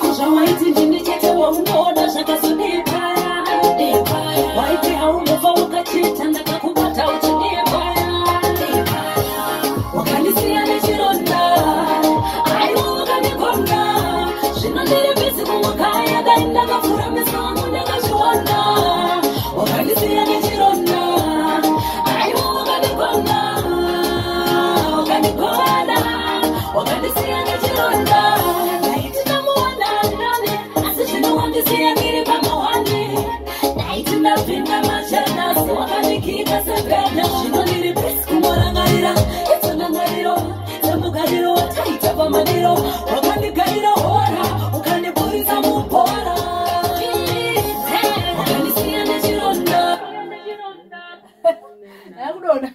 Kuzvawaiti ndini chete waunoda zvakazodepaya. Waiti haunofa wakachita, ndakakubata uchidepaya. Wakandisiya nechironda, aiwa wakandigona. Zvino ndiri busy kumukaya, dai ndakavhura meso angu ndakazviona. Wakandisiya nechironda, aiwa wakandigona, wakandigona. Wakandisiya nechironda. Ndaiti ndamuwana nani, asi zvino wandisiya ndiri pamahwani. Ndaiti ndapinda machanasi, wakandikika sebhena. Zvino ndiri busy kumurangarira, idzonangariro dzemugariro wataita pamadiro. Wakandigarira hora, ukandiburisa mubhora, wakandisiya nechironda. Yakudona.